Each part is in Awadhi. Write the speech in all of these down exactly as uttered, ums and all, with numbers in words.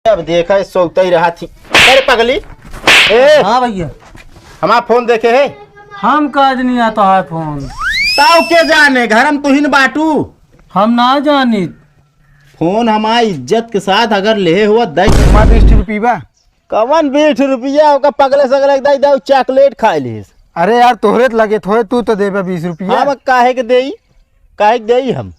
अब देखा, सौतई रहा थी। अरे पगली, ए, हाँ भैया। हमार फोन देखे है? हम का जनी आता है फोन। ताऊ के जाने, घर में तुहिन बाटू। हम ना जानी। फोन हमार इज्जत के साथ अगर लेहे हुआ दई। हमार बीस रुपया बा। कवन बीस रुपया? ओका पगले सगले दई दे, चॉकलेट खाए लिस। अरे यार, तोहरे त लगे थोड़े, तू तो देबे बीस रुपया। हम काहे के देई? काहे के देई हम?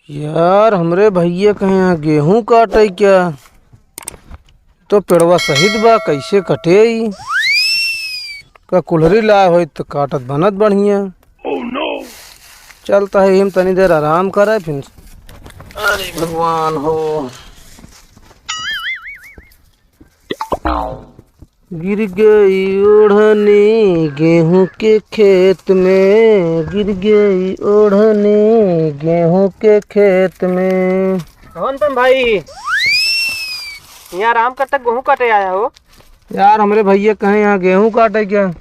यार, हमरे भैया कहे यहाँ गेहूं काटे क्या? तो पेड़वा सहित बा, कैसे कटे ई? का कुल्हरी लाए होई तो काटत बनत बढ़िया। चलता है, हम तनी देर आराम करे फिर। अरे भगवान हो। गिर गई ओढ़नी गेहूं के खेत में, गिर गई ओढ़नी गेहूं के खेत में। कौन तुम भाई? यहाँ आराम करता गेहूं काटे आया हो? यार, हमरे भैया कहे यहाँ गेहूं काटे क्या?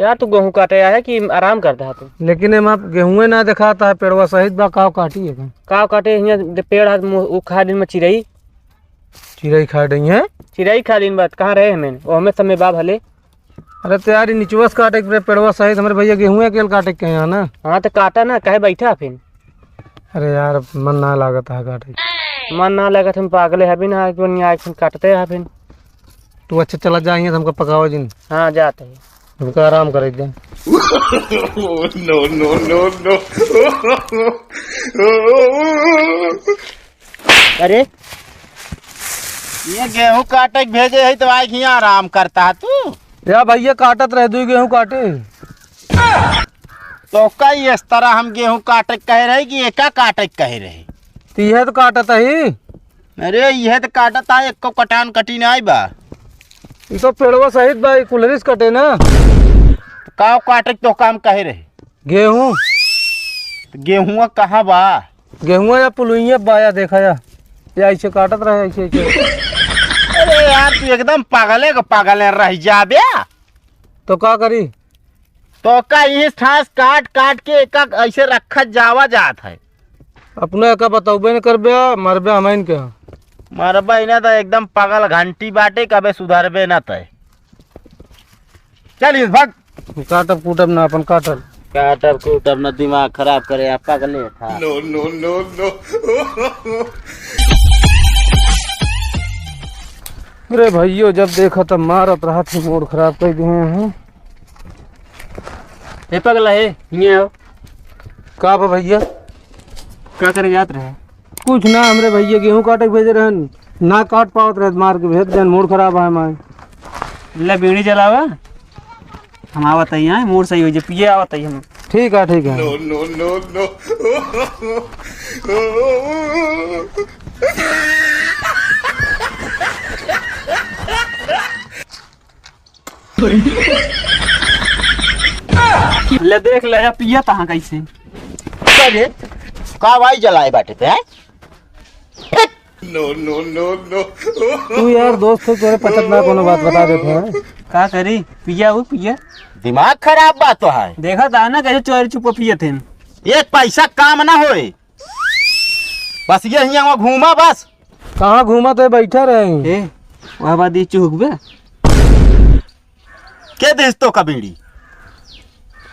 यार, तू गेहूं काटे आया है कि आराम करता है तू? लेकिन एमा गेहूं ना देखाता है, पेड़वा सहित बा, काव काटी है का? काव काटे, यहाँ दे-, पेड़ हाथ मुँह उखा दिन में चिरई। चिरई खा रही है? चिरई खा दिन बात, कहाँ रहे हमें? वो हमें समय बाप हले। अरे तो यार, ई निचवा से काटे के पेड़वा सहित, हमरे भैया गेहूं अकेल काटे के यहाँ ना। हाँ, तो काटा ना, काहे बैठा फिर? अरे यार, मन ना लागत है काटे। मन ना लागत, हम पागले हबी ना, जो नहीं आए फिर काटते हैं फिर। तू अच्छा चला जा, यहाँ से हमका पकाओ जिन। हाँ, जाते हैं। हमका आराम करे दे। No, no, no, no। अरे, ये गेहूं काटे के भेजे है तो आए हियां आराम करता है तू। या भैया काटत रहे, दुई गेहूं काटे। तो का इस तरह हम गेहूं काटे के कहे रहे कि एका काटे के कहे रहे? तो यह तो काटत ही। अरे, यह तो काटत है, एको कटान कटी नाई बा। ई तो पेड़वा सहित बा, ई कुल्हरिस कटे ना। तो का काटे के तो काम कहे रहे? गेहूं। तो गेहुआ कहाँ बा? गेहुआ या पुलुइया बाया देखा या, या ऐसे काटत रहे, ऐसे, ऐसे। अरे यार, तू एकदम पागले के पागले रह जाबे। तो का करी? तो का इस ठास काट काट के एका ऐसे रखत जावा जात है। अपने का बतौबे न करबे, मरबे हमइन के। मरबे ना तो एकदम पागल घंटी बाटे, कबे सुधरबे ना तय। चल इस भाग। काटब कूटब ना अपन काटब। काटब कूटब ना, दिमाग खराब करे आप पागले था। No, no, no, no। अरे भैयो, जब देखा तब मारत रहा थे, मूड खराब कर दिए हैं। ए पगला है, हियां आओ। का बा भैया? का करे जात रहे? कुछ ना, हमरे भैया गेहूं काटे के भेजे रहन, ना काट पावत रहे, मार के भेज देन, मूड खराब है हमार। ले बीड़ी जलावा, हम आवत ही, हैं, मूड सही हो जाए, पिए आवत ही हम। ठीक है, ठीक है। No, no, no, no। ले देख ले, या पिया तहाँ कैसे? अरे, का भाई जलाए बाटे ते, हैं? No, no, no, no। तू यार दोस्त हो, तोरे पचत ना कोनो बात बता देते हैं। का करी? पिया हो, पिया। दिमाग खराब बात तो है। देखा था ना, कैसे चोरी छुपा पिए थे। एक पैसा काम ना होए। बस ये हियां वहाँ घूमा बस। कहाँ घूमत है, बैठा रहे। ए, वह बात ये चुहकबे। के देस तो का बीड़ी?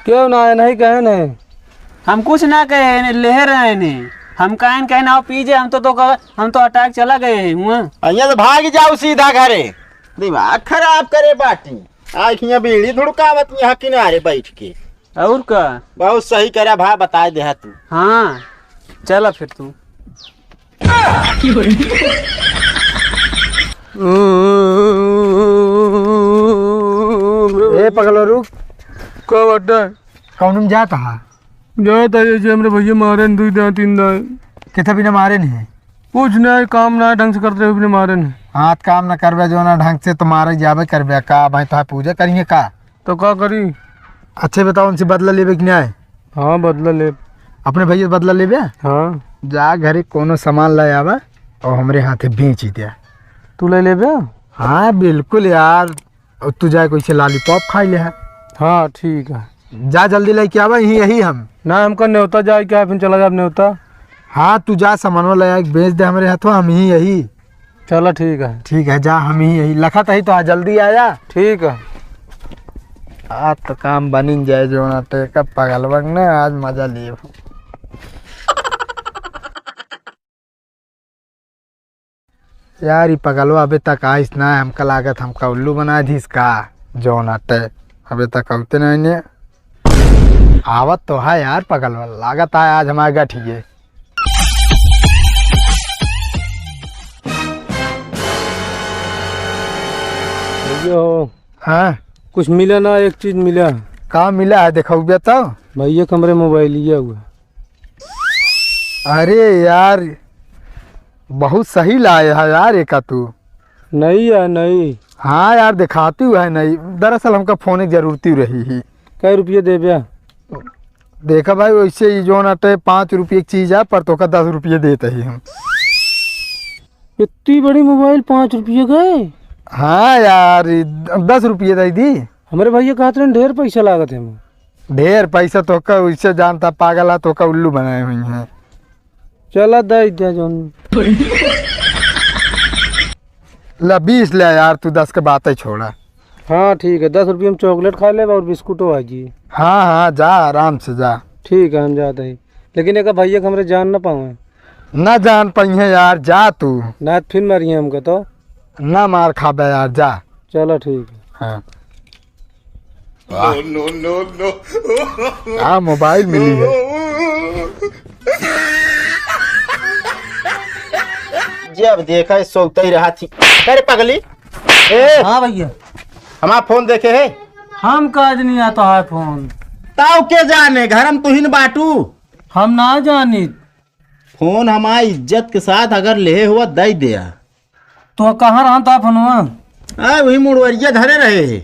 क्यों ना है, नहीं कहे नहीं। हम कुछ ना कहे ने, लेहे रहे ने। हम कहे न कहे ना, पी जे, हम तो, तो कहे, हम तो हटा के चला गए हैं हुआ। अइयाँ से भाग जाओ सीधा घरे। दिमाग खराब करे बाटी। आँखियाँ बीड़ी धुड़कावत यहाँ किनारे बैठ के। और का? बहुत सही करे भाई, बताए दे तू। हाँ, चला फिर तू। ए पगलो रुक। का बड्डा? कौन में जात हा? जात है, जैसे हमरे भैया मारे न, दुई दाएं, तीन दाएं। किथे बिना मारे नहीं है? कुछ नहीं, काम ना ढंग से करते हुए बिना मारे नहीं। हाथ काम ना करबे जो ना ढंग से, तो मारे जाबे करबे का? भाई तो पूजा करिए का? तो का करी? अच्छे बताओ, उनसे बदला लेबे कि नहीं? हाँ, बदला लेब। अपने भैया से बदला लेबे? हाँ। जा घरे कोनो सामान ले आवा और हमरे हाथे बेच ही दे। तू ले लेबे? हाँ, बिल्कुल यार। और तू जाए कोई से लॉलीपॉप खाई ले है। हाँ, ठीक है। जा जल्दी लइके आवा, यहीं यही हम। ना, हमका नेवता जाए के है, फिर चला जाब नेवता। हाँ, तू जा सामानवा ले आए, बेच दे हमरे हथवा, हम ही यही। चला, ठीक है। ठीक है, जा, हम ही यही लखत ही, तो आ जल्दी आया। ठीक है। आज तो काम बनिन जाए, जो ना ते का पगलवा न, आज मजा लिए। यार, ई पगलवा अबे तक आइस ना, हमका लागत हमका उल्लू बना दिस का, जौन अटे अबे तक अउते नहीं ने। आवत तो है यार पगलवा, लागत है आज हमारे गठिए। भैया हो। हाँ? कुछ मिला ना, एक चीज मिला। का मिला है, देखउबे तो? भैया, हमरे मोबाइलिया हुआ। अरे यार, बहुत सही लाए है यार, एका तू। नई है, नई। हाँ यार, देखाती हुआ है नई। दरअसल हमका फोन एक जरूरती रही ही। कै रुपये देब्या? देखा भाई, वैसे ही जोन अटे पाँच रुपये की चीज है, पर तोका दस रुपये देते ही हम। इतनी बड़ी मोबाइल पाँच रुपये का है? हाँ यार, ई द-, दस रुपये दे दी। हमरे भैया कहत रहे, ढेर पैसा लागत है हमें। ढेर पैसा तोका, उससे जानता पागल है, तोका उल्लू बनाए हुई हैं। चला, दे दे जौन। ला, बीस ले यार, तू दस के बात ही छोड़ा। हाँ, ठीक है, दस रुपये में चॉकलेट खा लेब और बिस्कुटो आ जी। हाँ, हाँ, जा, आराम से जा। ठीक है, हम जाते हैं, लेकिन एक भैया के हमरे जान ना पावे। ना जान पाइहे यार, जा तू। ना, फिर मारिए हमको तो। ना मार खाबे यार, जा। चलो, ठीक है। हाँ। वाह। No, no, no, no। का मोबाइल मिली है? जब देखा है, सोते ही रहा थी। अरे पगली, ए, हाँ भैया। हमारा फोन देखे है? हम काज नहीं आता है फोन। ताऊ के जाने, घर में तुहिन बाटू। हम ना जानी। फोन हमार इज्जत के साथ अगर लेहे हुआ, दई दे। तो कहाँ रहन था फोनवा? आ, वही मुड़वरिया धरे रहे।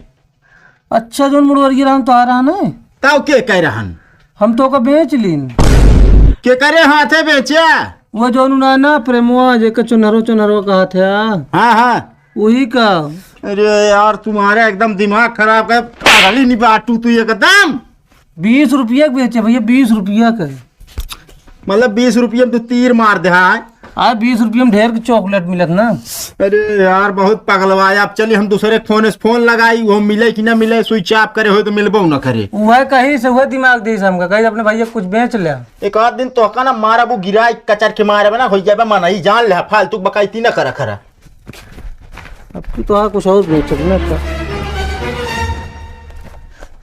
अच्छा, जोन मुड़वरिया रहन तो आ रहा ना? तब के कह रहन? हम तो ओका बेच लीन। के करे हाथे बेचा? वो जोन उना ना प्रेमवा, जेकर चुनरो चुनरो कहा था। हाँ, हाँ। वही का। अरे यार, तुम्हारा एकदम दिमाग खराब कर, पागल ही नहीं बाटू तू एकदम। बीस रुपया के बेचे भैया, बीस रुपया के। मतलब बीस रुपया में तू तीर मार दे, हाँ? आ, बीस रुपया में ढेर के चॉकलेट मिलत ना। अरे यार, बहुत पगलवाया। अब चली हम दूसरे के फोन से फोन लगाई, वो मिले कि ना मिले, स्विच ऑफ करे हो तो मिलबो ना करे। वह कहीं से वह दिमाग दे हमका, कहीं अपने भैया कुछ बेच ले। एक आध दिन तोहका ना मारा, वो गिराई कचर के मारे बना, हो जाबे मना, ई जान ले, फालतू बकाई ती ना करा खरा। अब तू तो आ कुछ और बेच सकना था।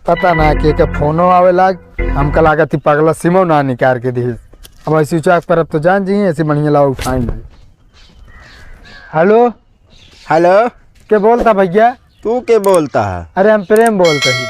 पता ना के, के फोनो आवे लाग, हमका लागत ही पगला सिमो ना निकाल के दिहिस। अब ऐसी उचाक पर अब तो जान जी, ऐसी बढ़िया लाओ उठाएंगे। हेलो। हेलो। के बोलता भैया? तू के बोलता है? अरे हम प्रेम बोलता ही।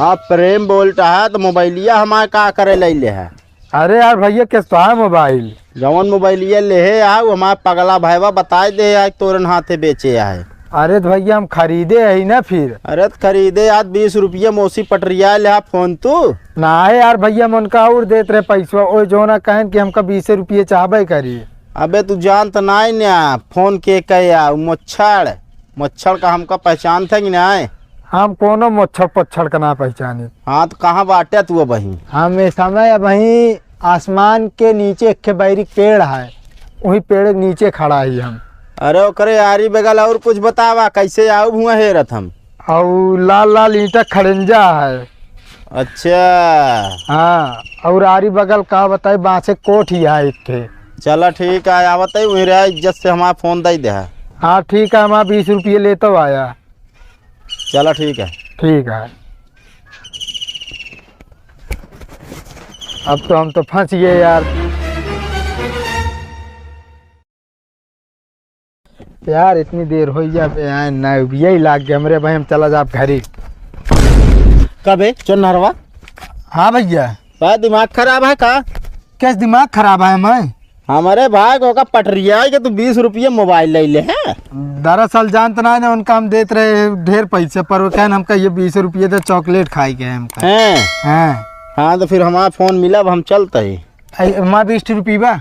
आप प्रेम बोलता है तो मोबाइलिया हमारे का करे ले ले है? अरे यार भैया, किस तो है मोबाइल? जवन मोबाइलिया लेहे आ, उ हमार पगला भाईवा बताए दे आ, तोरन हाथे बेचे आए। अरे तो भैया, हम खरीदे ही ना फिर। अरे तो खरीदे आज बीस रुपया मोसी पटरिया ले आ फोन तू। ना है यार भैया, हम उनका और देत रहे पैसवा, ओ जोना कहन कि हमका बीसे रुपये चाहबे करी। अबे तू जानत नाई ना, फोन के कहे आ, उ मोच्छड़, मोच्छड़ का हमका पहचानत है कि नाई? हम कोनो मोच्छड़ पोच्छड़ का ना पहचानी। हाँ, तो कहाँ बाटे तू अबहीं? हम ए समय अबहीं आसमान के नीचे एक ठे बैरी के पेड़ है, वही पेड़ के नीचे खड़ा ही हम। अरे ओकरे आरी बगल और कुछ बतावा, कैसे आऊ हुआ हेरत हम? और लाल लाल ईंटा खड़ंजा है। अच्छा। हाँ, और आरी बगल का बताई, बांसे कोठ ही है एक ठे। चला ठीक है, आवत है, वहीं रहा, इज्जत से हमारा फोन दे दे। हाँ ठीक है, हमारा बीस रुपये लेते आया। चला ठीक है। ठीक है। अब तो हम तो फंस गए यार। यार इतनी देर हो गया बे, आए ना, यही लाग गया हमरे भाई, हम चला जाब घरे। कबे चोन्नरवा? हाँ भैया। बा दिमाग खराब है का? कैसे दिमाग खराब है मैं? हमरे भाई को का पटरिया है कि तू बीस रुपये मोबाइल ले ले हैं? दरअसल जानत ना है ना, उनका हम देत रहे ढेर पैसे, पर वो कहन हमका ये बीस रुपये दे, चॉकलेट खाए के है हमका। हैं? हैं। हाँ, तो फिर हमारा फोन मिला, अब हम चलते ही। ऐ, हमारा बीस रुपये बा।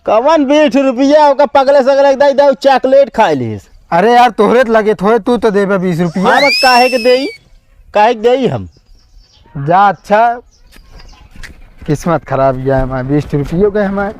कवन बीस रुपया, ओका पगले सगले दे दे, चॉकलेट खाए लीस। अरे यार, तोहरे त लगे थोड़े, तू तो देबे बीस रुपया। हम काहे के देई? काहे के देई हम? जा अच्छा, किस्मत खराब गया हमार, बीस रुपयो गए हमार।